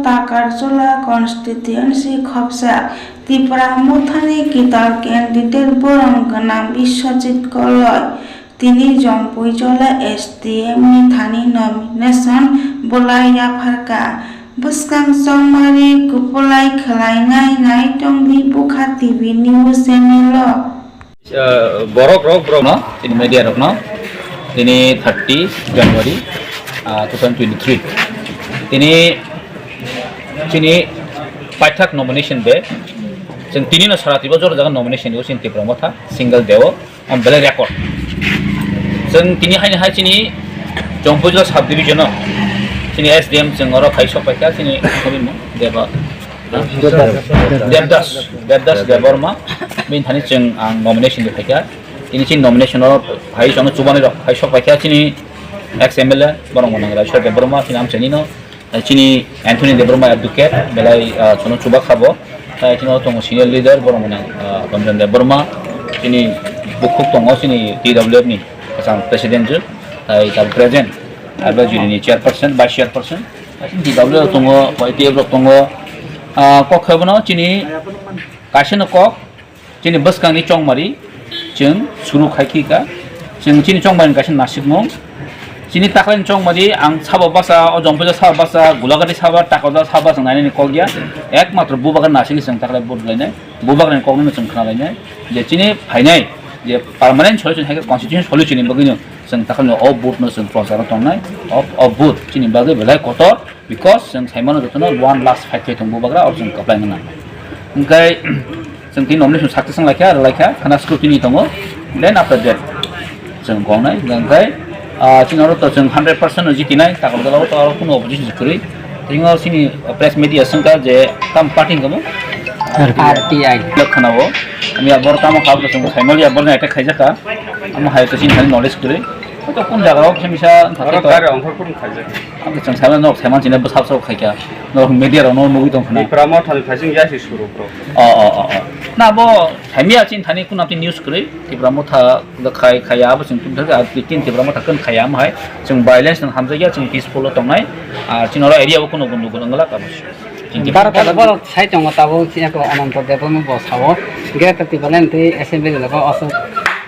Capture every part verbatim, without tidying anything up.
Agartala constituency khopsa Tipra Mothani kital candidate borom gwnang Biswajit Koloi tini Jompuijala S D M ni thani nomination bolai yapharkha. Bwskang chongmari kupulai khwlainai nai tongdi Bukha T V news channel o. Ah, borok rok, borok no, tini media rok no, tini thirty January, ah, two thousand twenty-three. Tini chini paithak nomination day. Chwng tini no sara tibo jora jaga nomination o chini Tipra Motha single day o, am belai record. Chwng tini haini hai chini Jompuijala sub division o chini S D M chwng oro khai sok paikha chini Deba. Devdas, Devdas Debbarma, bini thani chwng ang nomination de phaikha. Tini chini nomination o phai chwng chubanai rok phai sok phaikha chini ex M L A borok mwnang Rajeswar Debbarma, chini amchaini no, chini Anthony Debbarma advocate, belai, ah, chwngno chubak kha bo. Tai chini tongo senior leader borok mwnang, ah, Ranjan Debbarma, chini bukhuk tongo chini T W F ni kwcham president je, tai tabuk present, abo jini ni chairperson, vice chairperson. T W tongo, Y T F rok tongo. Ah, kok khe bono chini kaisa no kok, chini bwskangni chongmari chwng suru khai khi kha. Chwng chini chongmari kaisa nasikmung. Chini takhwlai ni chongmari ang sabo basa, o Jompuijala sabo basa, Gulagati sabo, Takarjala sabo, chwng nainani kok ya. Ekmatro bubagra nasikni chwng takhwlai vote lainai. Bubagrani kokno chwng khna lainai. Je chini phainai, je permanent solution hai khe constitution solution ni bagwino chwng takhwlai o vote no chwng prochar tongnai. O, o vote chini bagwi belai kotor. Because chwng saimano jotono one last fight khai tongo bubagra, oro chwng kwplai nang. Hwnkhe chwng tini nomination success wng laikha, rw laikha, khana scrutiny tongo. Then after that chwng gongnai, hwnkhe, ah, chini oro to chwng hundred percent no jitinai, Takarjala o to oro kuno opposition se kwrwi. Tini o chini press media swngkha je tam party hwnkhe mo? R T I. Khana o, ami abor tamo kha bo chwng saimali abor ni attack khaijak kha. Amo hai to chini hani knowledge kwrwi. Hwnkhe kun jaga o khe misa oro thangkhe to gari ongkhor phuru khaijak. Ang chwng saimano nok saiman chini bwsap sok khaikha. Nok media rok no nugwi tong khna. Tipra Motha ni phaising ya si suru bro. O, o, o, o. Na bo saimya chini thani kun amtwi news kwrwi. Tipra Motha khai khaya abo chwng tun thak a tin Tipra Motha kun khaya am hai. Chwng violence nang hamjakya chwng peaceful o tongnai. A chini oro area o kuno gun gun wngla ka bo. Baro ta borok sai tongo tabuk chini ko Ananto Debbarma bo sao. Greater Tipraland twi assembly logo oso.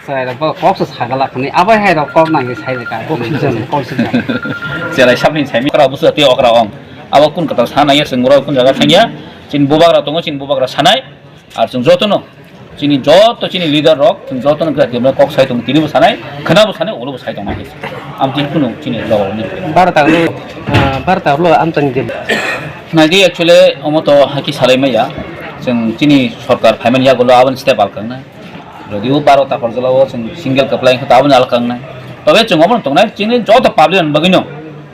Chwrairok bo kok se sagala khani, abo hai rok kok nangwi sai rwkha, bo kisa kok se sai. Chwrai sabni saimani okra busu tei okra ong. Abo kun kwtal sana ya, chwng borok kun jaga thangya, chini bubagra tongo, chini bubagra sanai, ar chwng jotono, chini joto chini leader rok, chwng jotono kwtal kok sai tongo, tini bo sanai, khwna bo sanai, ulo bo sai tongo. Am chini kunu chini jawab ni. Barta ulo, ah, barta ulo am tani din. Nai di actually omo to haki salai maya, chwng chini sorkar phaimani yagulo aboni step al kangnai. Jodio baro Takarjala o chwng single kwplai wngkha, taboni alka wngnai. Tobe chwng obono tongnai, chini joto public ni bagwino,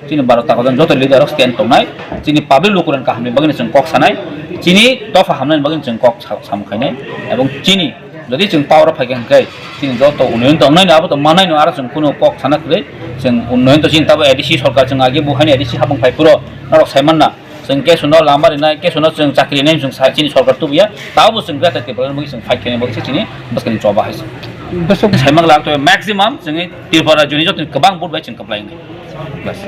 chini baro Takarjala joto leader rok stand tongnai, chini public lukurokni kahamni bagwino chwng kok sanai, chini dopha hamnani bagwino chwng kok sa-, samung khainai, ebong chini jodi chwng power o phaikha hwnkhe, chini joto unnoyon tongnaino abo to mannaino, aro chwng kunu kok sana kwrwi, chwng unnoyon to chini tabo A D C sorkar chwng age bo haino A D C habang phai phuru norok sai manna. Chwng kesono lama rinai, kesono chwng chakri rinai, chwng sa-, chini sorkar tubuya, tabo chwng Greater Tipraland bagwi chwng fight khainai bagwi se chini bwskangni choba hai se. Bwswk sai manglak to maximum chwngni Tripura rajyoni jotoni kwbang vote bai chwng kwplai wngnai. Bas.